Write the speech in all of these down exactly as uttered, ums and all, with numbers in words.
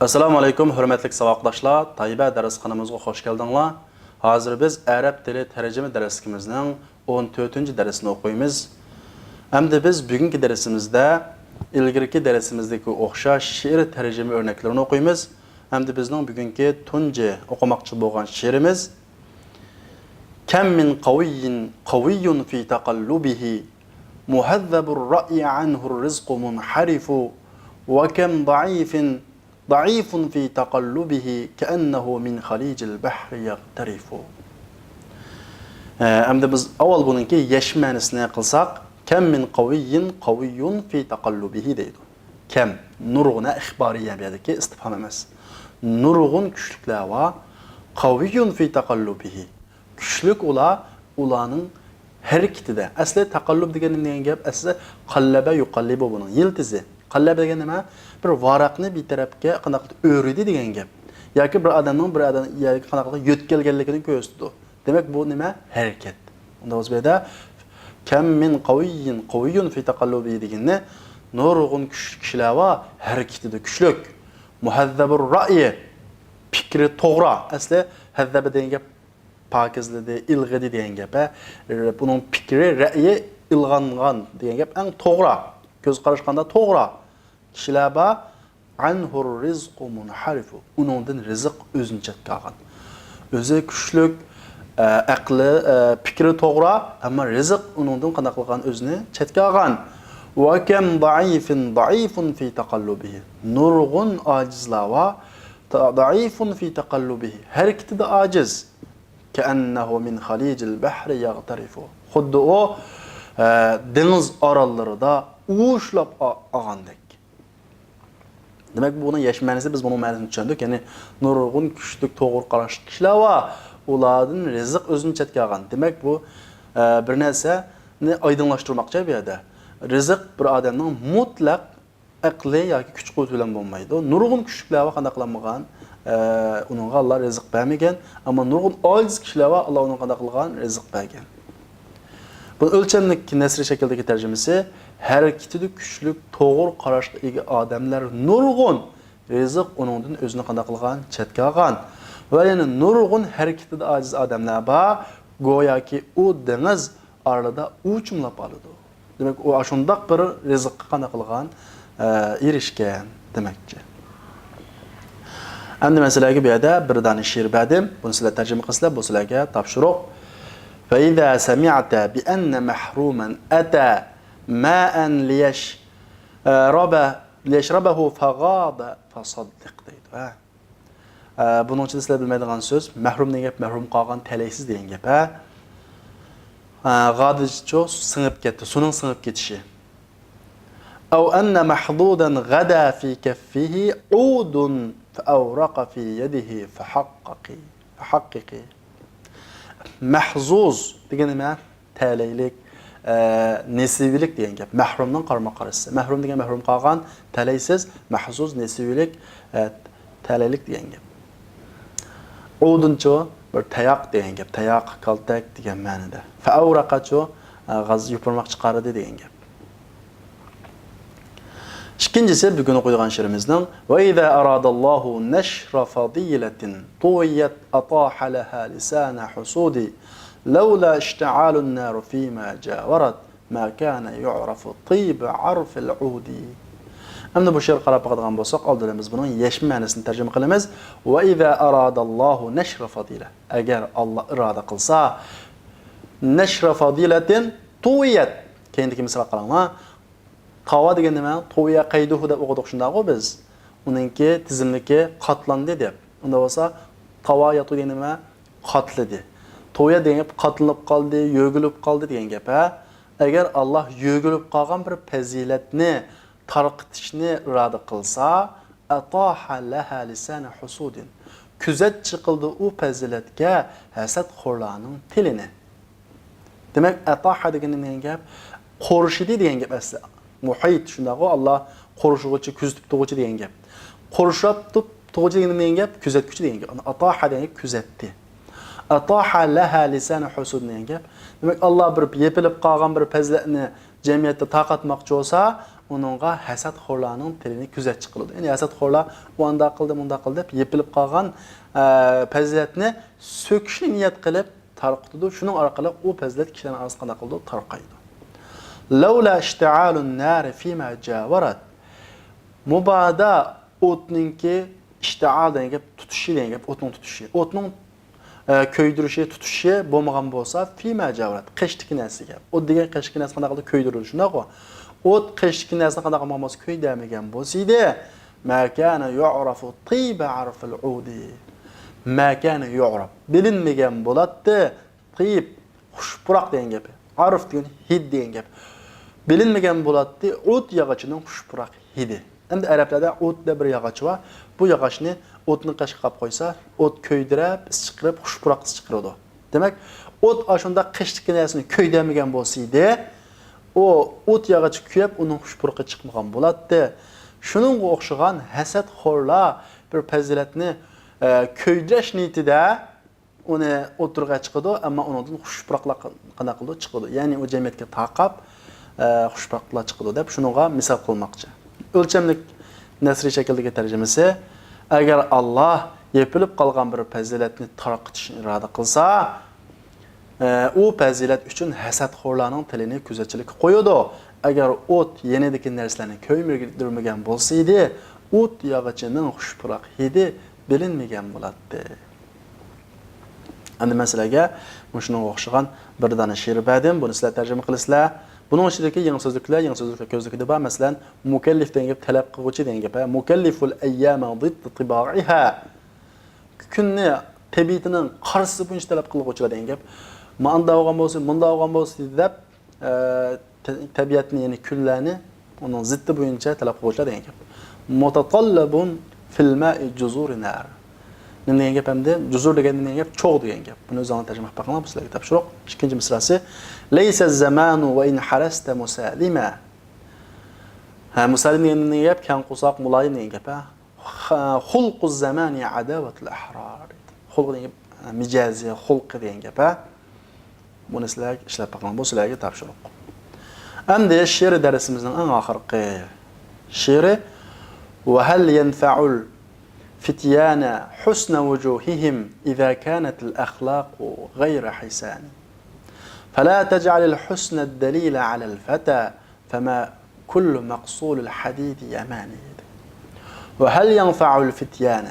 ئەسسالامۇ ئەلەيكۇم، ھۆرمەتلىك ساۋاقداشلار، تايبە دەرسخانىمىزغا خوش كەلدىڭلار. ھازىر بىز ئەرەب تىلى تەرجىمە دەرسلىكىمىزنىڭ ئون تۆتىنچى دەرسىنى ئوقۇيمىز. ئەمدى بىز بۈگۈنكى دەرسىمىزدە ئىلگىرىكى دەرسىمىزدىكى ئوخشاش شېئىر تەرجىمە ئۆرنەكلىرىنى ئوقۇيمىز. ئەمدى بىزنىڭ بۈگۈنكى تۇنجى ئوقۇماقچى بولغان شېئىرىمىز كم من قوي قوي في تقلبه، مهذب الرأي عنه الرزق منحرف، وكم ضعيف ضعيف في تقلبه كأنه من خليج البحر يغترف. ئە، ئەمدى بىز ئاۋۋال بۇنىڭكى يەشمە مەنىسىنى قىلساق، كم من قوي قوي في تقلبه دەيدۇ. كم، نۇرغۇن، ئىخبارىيە بۇ يەردىكى ئىستىفھام ئەمەس. نۇرغۇن كۈچلۈكلەر بار. قوي في تقلبه، كۈچلۈك ئۇلار، ئۇلارنىڭ ھەرىكىتىدە. ئەسلى تەقەللۇب دېگەن نېمە دېگەن گەپ؟ ئەسلى قەللەبە يۇقەللىبۇ بۇنىڭ يىلتىزى. قەللەبە دېگەن نېمە؟ بىر ۋاراقنى بىر تەرەپكە قانداقتۇر ئۆرۈيدۇ دېگەن گەپ. ياكى بىر ئادەمنىڭ بىر ئادەم يەرگە قانداقتۇر يۆتكەلگەنلىكىنى كۆرسىتىدۇ. دېمەك، بۇ نېمە؟ ھەرىكەت. ئۇنداق بولسا بۇ يەردە كم من قوي قوي في تقلبه دېگىنى نۇرغۇن كۈچلۈك كىشىلەر بار، ھەرىكىتىدە كۈچلۈك. مۇھەززەبۇر رەئي، پىكرى توغرا. ئەسلى ھەززەبە دېگەن گەپ پاكىزلىدى، ئىلغىدى دېگەن گەپ، ھە. بۇنىڭ پىكرى، رەئيى ئىلغانغان دېگەن گەپ، ئەڭ توغرا. كۆز قاراشقاندا توغرا. كىشىلەر بار، عنه الرزق منحرف. ئۇنىڭدىن رىزىق ئۆزىنى چەتكە ئالغان. ئۆزى كۈچلۈك، ئە، ئەقلى، ئە، پىكرى توغرا، ئەمما رىزىق ئۇنىڭدىن قانداق قىلغان؟ ئۆزىنى چەتكە ئالغان. وكم ضعيف ضعيف في تقلبه. نۇرغۇن ئاجىزلار بار. ضعيف في تقلبه. ھەرىكىتىدە ئاجىز. كأنه من خليج البحر يغترف. خۇددى ئۇ، ئە، دېڭىز ئاراللىرىدا ئۇۋۇشلاپ ئا-، ئالغاندەك. دېمەك، بۇنىڭ يەشمە مەنىسى، بىز بۇنىڭ مەنىسىنى چۈشەندۇق. يەنى نۇرغۇن كۈچلۈك، توغرا قاراشلىق كىشىلەر بار. ئۇلاردىن رىزىق ئۆزىنى چەتكە ئالغان. دېمەك، بۇ، ئە، بىر نەرسىنى ئايدىڭلاشتۇرماقچى بۇ يەردە. رىزىق بىر ئادەمنىڭ مۇتلەق ئەقلى ياكى كۈچ-قۇۋۋىتى بىلەن بولمايدۇ. نۇرغۇن كۈچلۈكلەر بار، قانداق قىلالمىغان، ئە، ئۇنىڭغا ئاللا رىزىق بەرمىگەن. ئەمما نۇرغۇن ئاجىز كىشىلەر بار، ئاللا ئۇنىڭغا قانداق قىلغان؟ رىزىق بەرگەن. بۇنىڭ ئۆلچەملىك نەسرىي شەكىلدىكى تەرجىمىسى، ھەرىكىتىدە كۈچلۈك، توغرا قاراشقا ئىگە ئادەملەر نۇرغۇن، رىزىق ئۇنىڭدىن ئۆزىنى قانداق قىلغان؟ چەتكە ئالغان. ۋە يەنە نۇرغۇن ھەرىكىتىدە ئاجىز ئادەملەر بار، گوياكى ئۇ دېڭىز ئارىلىدا ئۇچۇملاپ ئالىدۇ. دېمەك، ئۇ ئاشۇنداق بىر رىزىققا قانداق قىلغان؟ ئە، ئېرىشكەن دېمەكچى. ئەمدى مەن سىلەرگە بۇ يەردە بىر دانە شېئىر بەردىم. بۇنى سىلەر تەرجىمە قىلسىلەر، بۇ سىلەرگە تاپشۇرۇق. فإذا سمعت بأن محروما أتى ماء ليشرب، ليشربه فغاب فصدق دەيدۇ. ھە. ئە، بۇنىڭ ئىچىدە سىلەر بىلمەيدىغان سۆز، مەھرۇم دېگەن گەپ، مەھرۇم قالغان، تەلەيسىز دېگەن گەپ، ھە. ئە، غادىچۇ سىڭىپ كەتتى، سۇنىڭ سىڭىپ كېتىشى. أو أن محظوظا غدا في كفه عود فأورق في يده فحقق، فحقق. مەھزۇز دېگەن نېمە؟ تەلەيلىك، ئە، نېسىۋىلىك دېگەن گەپ. مەھرۇمنىڭ قارىمۇ قارىسى. مەھرۇم دېگەن مەھرۇم قالغان، تەلەيسىز، مەھزۇز، نېسىۋىلىك، ئە، تەلەيلىك دېگەن گەپ. ئۇدۇنچۇ بىر تاياق دېگەن گەپ. تاياق، كالتەك دېگەن مەنىدە. فەئەۋرەقەچۇ، ئە، غاز يوپۇرماق چىقاردى دېگەن گەپ. ئىككىنچىسى، بۈگۈن ئوقۇيدىغان شېئىرىمىزنىڭ، وإذا أراد الله نشر فضيلة طويت أطاح لها لسان حسود، لولا اشتعال النار فيما جاورت ما كان يعرف طيب عرف العود. ئەمدى بۇ شېئىرغا قاراپ باقىدىغان بولساق، ئالدى بىلەن بىز بۇنىڭ يەشمە مەنىسىنى تەرجىمە قىلىمىز. وإذا أراد الله نشر فضيلة. ئەگەر ئاللا ئىرادە قىلسا، نشر فضيلة طويت. كەينىدىكى مىسالغا قاراڭلار. تاۋا دېگەن نېمە؟ تويا قەيدۇھۇ دەپ ئوقۇدۇق، شۇنداقغۇ بىز؟ ئۇنىڭكى تىزىملىكى قاتلاندى دەپ. ئۇنداق بولسا، تاۋا ياتۇ دېگەن نېمە؟ قاتلىدى. تويا دېگەن گەپ قاتلىنىپ قالدى، يۆگىلىپ قالدى دېگەن گەپ، ھە؟ ئەگەر ئاللا يۆگىلىپ قالغان بىر پەزىلەتنى تارقىتىشنى ئىرادە قىلسا، ئەتاھە لەھە لىسانە ھۇسۇدىن. كۆزەت چىقىلدى ئۇ پەزىلەتكە ھەسەتخورلارنىڭ تىلىنى. دېمەك، ئەتاھە دېگەن نېمە دېگەن گەپ؟ قورشىدى دېگەن گەپ ئەسلى. مۇھىت، شۇنداقغۇ؟ ئاللا قورشىغۇچى، كۆزىتىپ تۇرغۇچى دېگەن گەپ. قورشاپ تۇ-، تۇرغۇچى دېگەن نېمە دېگەن گەپ؟ كۆزەتكۈچى دېگەن گەپ. ئەتاھە دېگەن گەپ كۆزەتتى. ئەتاھە لەھە لىسانە ھۇسۇدىن دېگەن گەپ. دېمەك، ئاللا بىر يېپىلىپ قالغان بىر پەزىلەتنى جەمئىيەتتە تارقاتماقچى بولسا، ئۇنىڭغا ھەسەتخورلارنىڭ تىلىنى كۆزەتچى قىلىدۇ. يەنى ھەسەتخورلار ئۇ ئانداق قىلدى، مۇنداق قىلدى دەپ يېپىلىپ قالغان، ئە، پەزىلەتنى سۆكۈشنى نىيەت قىلىپ تارقىتىدۇ. شۇنىڭ ئارقىلىق ئۇ پەزىلەت كىشىلەرنىڭ ئارىسىدا قانداق قىلىدۇ؟ تارقايدۇ. لولا اشتعال النار فيما جاورت. مۇبادا ئوتنىڭكى، ئىشتىئال دېگەن گەپ تۇتۇشى دېگەن گەپ، ئوتنىڭ تۇتۇشى. ئوتنىڭ، ئە، كۆيدۈرۈشى، تۇتۇشى بولمىغان بولسا، فيما جاورت، قېشىدىكى نەرسىگە. ئوت دېگەن قېشىدىكى نەرسە قانداق قىلىدۇ؟ كۆيدۈرىدۇ، شۇنداققۇ؟ ئوت قېشىدىكى نەرسىنى قانداق قىلمىغان بولسا، كۆيدۈرمىگەن بولسا ئىدى، ما كان يعرف طيب عرف العود. ما كان يعرف، بىلىنمىگەن بولاتتى، تىيىپ، خۇش پۇراق دېگەن گەپ. ئارف دېگەن ھىد دېگەن گەپ. بىلىنمىگەن بولاتتى ئوت ياغىچىنىڭ خۇش پۇراق ھىدى. ئەمدى ئەرەبلەردە ئوت دەپ بىر ياغاچ بار. بۇ ياغاچنى ئوتنىڭ قېشىغا قاپ قويسا، ئوت كۆيدۈرۈپ، ئىس چىقىرىپ، خۇش پۇراق ئىس چىقىرىدۇ. دېمەك، ئوت ئاشۇنداق قېشىدىكى نەرسىنى كۆيدۈرمىگەن بولسا ئىدى، ئۇ ئوت ياغىچى كۆيۈپ، ئۇنىڭ خۇش پۇرىقى چىقمىغان بولاتتى. شۇنىڭغا ئوخشىغان ھەسەتخورلار بىر پەزىلەتنى، ئە، كۆيدۈرۈش نىيىتىدە ئۇنى ئوتتۇرىغا چىقىدۇ، ئەمما ئۇنىڭدىن خۇش پۇراقلار قانداق قىلىدۇ؟ چىقىدۇ. يەنى ئۇ جەمئىيەتكە تارقاپ، ئە، خۇش پۇراقلار چىقىدۇ دەپ شۇنىڭغا مىسال قىلماقچى. ئۆلچەملىك نەسرىي شەكىلدىكى تەرجىمىسى، ئەگەر ئاللا يېپىلىپ قالغان بىر پەزىلەتنى تارقىتىشنى ئىرادە قىلسا، ئە، ئۇ پەزىلەت ئۈچۈن ھەسەتخورلارنىڭ تىلىنى كۆزەتچىلىككە قويىدۇ. ئەگەر ئوت يېنىدىكى نەرسىلەرنى كۆيدۈرمىگەن بولسا ئىدى، ئوت ياغىچىنىڭ خۇش پۇراق ھىدى بىلىنمىگەن بولاتتى. ئەمدى مەن سىلەرگە مۇشۇنىڭغا ئوخشىغان بىر دانە شېئىر بەردىم. بۇنى سىلەر تەرجىمە قىلىسىلەر. بۇنىڭ ئىچىدىكى يېڭى سۆزلۈكلەر، يېڭى سۆزلۈكلەر كۆزلۈكىدە بار. مەسىلەن، مۇكەللىف دېگەن گەپ تەلەپ قىلغۇچى دېگەن گەپ. ھە؟ مۇكەللىفۇل ئەييامە ضىددۇ تىبائىھا. كۈننى تەبىئىتىنىڭ قارشىسى بويىچە تەلەپ قىلغۇچىلار دېگەن گەپ. مانداق بولغان بولسا، مۇنداق بولغان بولسا دەپ، ئە، تە-، تەبىئەتنى، يەنى كۈنلەرنى ئۇنىڭ زىددى بويىچە تەلەپ قىلغۇچىلار دېگەن گەپ. مۇتەتەللىبۇن فىل مائى جۇزۇرى نار. نېمە دېگەن گەپ ئەمدى؟ جۇزۇر دېگەن نېمە دېگەن گەپ؟ چوغ دېگەن گەپ. بۇنى ئۆزۈڭلار تەرجىمە قىلىپ بېقىڭلار، بۇ سىلەرگە تاپشۇرۇق. ئىككىنچى مىسراسى، لەيسە زامانۇ ۋە ئىن ھەرەستە مۇسالىما. ھە، مۇسالىم دېگەن نېمە دېگەن گەپ؟ كەڭ قورساق، مۇلايىم دېگەن گەپ، ھە. خۇلقۇ زامانى ئەداۋەتۇل ئەھرار. خۇلقى دېگەن گەپ، ھە، مىجەزى، خۇلقى دېگەن گەپ، ھە. بۇنى سىلەر ئىشلەپ بېقىڭ، بۇ سىلەرگە تاپشۇرۇق. ئەمدى شېئىر دەرسىمىزنىڭ ئەڭ ئاخىرقى شېئىرى، وهل ينفع الفتيان حسن وجوههم إذا كانت الأخلاق غير حسان. فلا تجعل الحسن الدليل على الفتى فما كل مقصول الحديد يماني. وهل ينفع الفتيان.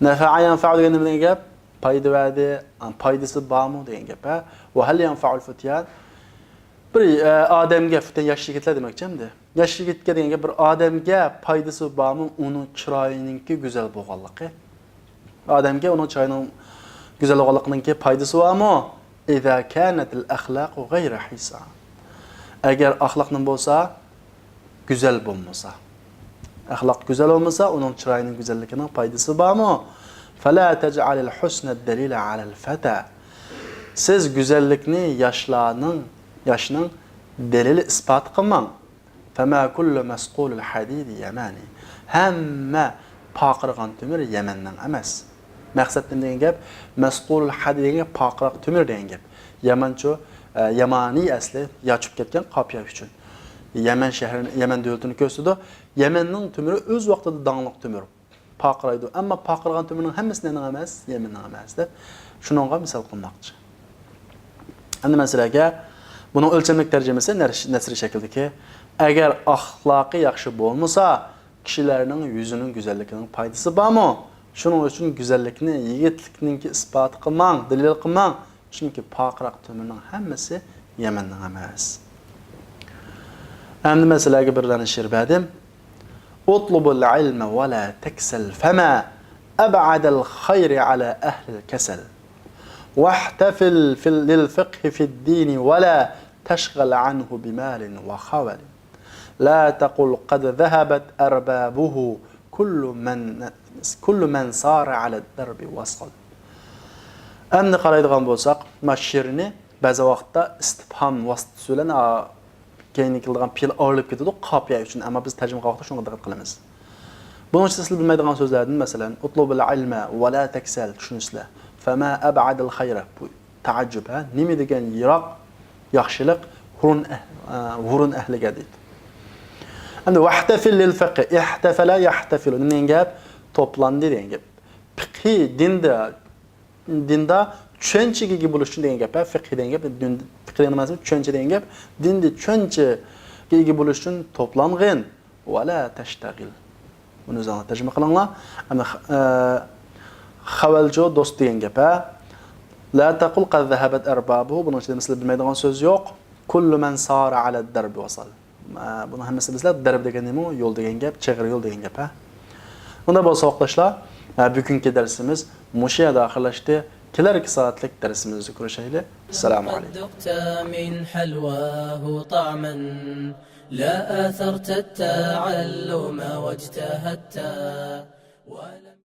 نەفەئە يەنفەئۇ دېگەن نېمە دېگەن گەپ؟ پايدا بەردى، پايدىسى بارمۇ دېگەن گەپ، ھە؟ ۋە ھەل يەنفەئۇل فىتيان. بىر، ئە، ئادەمگە، فىتيان ياش يىگىتلەر دېمەكچى ئەمدى. ياش يىگىتكە دېگەن گەپ، بىر ئادەمگە پايدىسى بارمۇ ئۇنىڭ چىرايىنىڭكى گۈزەل بولغانلىقى؟ ئادەمگە ئۇنىڭ چىرايىنىڭ گۈزەل بولغانلىقىنىڭكى پايدىسى بارمۇ؟ إذا كانت الأخلاق غير حسان. ئەگەر ئەخلاق نېمە بولسا، گۈزەل بولمىسا، ئەخلاق گۈزەل بولمىسا، ئۇنىڭ چىرايىنىڭ گۈزەللىكىنىڭ پايدىسى بارمۇ؟ فلا تجعل الحسن الدليل على الفتى. سىز گۈزەللىكنى ياشلارنىڭ، ياشنىڭ دەلىلى، ئىسپاتى قىلماڭ. فما كل مثقول الحديد يماني. ھەممە پارقىرىغان تۆمۈر يەمەننىڭ ئەمەس. مەقسەت نېمە دېگەن گەپ؟ مەسقۇلۇل ھەدىد دېگەن گەپ پارقىراق تۆمۈر دېگەن گەپ. يەمەنچۇ، ئە، يەمانىي ئەسلى ياچۇپ كەتكەن قاپىيە ئۈچۈن. يەمەن شەھىرىنى، يەمەن دۆلىتىنى كۆرسىتىدۇ. يەمەننىڭ تۆمۈرى ئۆز ۋاقتىدا داڭلىق تۆمۈر. پارقىرايدۇ. ئەمما پارقىرىغان تۆمۈرنىڭ ھەممىسى نېنىڭ ئەمەس؟ يەمەننىڭ ئەمەس دەپ شۇنىڭغا مىسال قىلماقچى. ئەمدى مەن سىلەرگە بۇنىڭ ئۆلچەملىك تەرجىمىسى نەر-، نەسرىي شەكىلدىكى، ئەگەر ئەخلاقى ياخشى بولمىسا، كىشىلەرنىڭ يۈزىنىڭ گۈزەللىكىنىڭ پايدىسى بارمۇ؟ شۇنىڭ ئۈچۈن گۈزەللىكنى يىگىتلىكنىڭكى ئىسپاتى قىلماڭ، دەلىل قىلماڭ. چۈنكى پارقىراق تۆمۈرنىڭ ھەممىسى يەمەننىڭ ئەمەس. ئەمدى مەن سىلەرگە بىر دانە شېئىر بەردىم. اطلب العلم ولا تكسل فما أبعد الخير على أهل الكسل. واحتفل في ال-، للفقه في الدين ولا تشغل عنه بمال وخول. لا تقل قد ذهبت أربابه كل من، كل من سار على الدرب وصل. ئەمدى قارايدىغان بولساق، مانا شېئىرنى بەزى ۋاقىتتا ئىستىپھام ۋاسىتىسى بىلەن، ئا، كەينىگە كېلىدىغان پېئىل ئايرىلىپ كېتىدۇ، قاپىيە ئۈچۈن. ئەمما بىز تەرجىمە قىلغان ۋاقىتتا شۇنىڭغا دىققەت قىلىمىز. بۇنىڭ ئىچىدە سىز بىلمەيدىغان سۆزلەردىن، مەسىلەن، اطلب العلم ولا تكسل، چۈشىنىسىلەر. فما أبعد الخير، بۇ تەئەججۈب، ھە؟ نېمە دېگەن يىراق ياخشىلىق ھۇرۇن ئەھ-، ئە، ھۇرۇن ئەھلىگە دەيدۇ. ئەمدى ۋەھتەفىل لىل فىقھى، ئىھتەفەلە يەھتەفىلۇ. نېمە دېگەن گەپ؟ توپلاندى دېگەن گەپ. پىقھى دىندا، دىندا چۈشەنچىگە ئىگە بولۇش ئۈچۈن دېگەن گەپ. ھە، فىقھى دېگەن گەپ، دىن، پىقھى دېگەن نېمە؟ چۈشەنچە دېگەن گەپ. دىندا چۈشەنچىگە ئىگە بولۇش ئۈچۈن توپلانغىن. ۋەلا تەشتەغىل. بۇنى ئۆزۈڭلار تەرجىمە قىلىڭلار. ئەمدى، ئە، خەۋەلجۇ دوست دېگەن گەپ، ھە. لا تەقۇل قەد زەھەبەت ئەربابۇ. بۇنىڭ ئىچىدە مەسىلە بىلمەيدىغان سۆز يوق. كۇللۇ مەن سارە ئەلە دەربى ۋەسەل. ئە، بۇنى ھەممىسى بىلسىلەر، دەرب دېگەن نېمە؟ يول دېگەن گەپ، چېغىر يول دېگەن گەپ، ھە. ئۇنداق بولسا، ساۋاقداشلار، ئە، بۈگۈنكى دەرسىمىز مۇشۇ يەردە ئاخىرلاشتى. كېلەركى سائەتلىك دەرسىمىزدە كۆرۈشەيلى. ئەسسالامۇ ئەلەيكۇم. قد ذقت من حلواه طعما لا آثرت التعلم واجتهدت ولم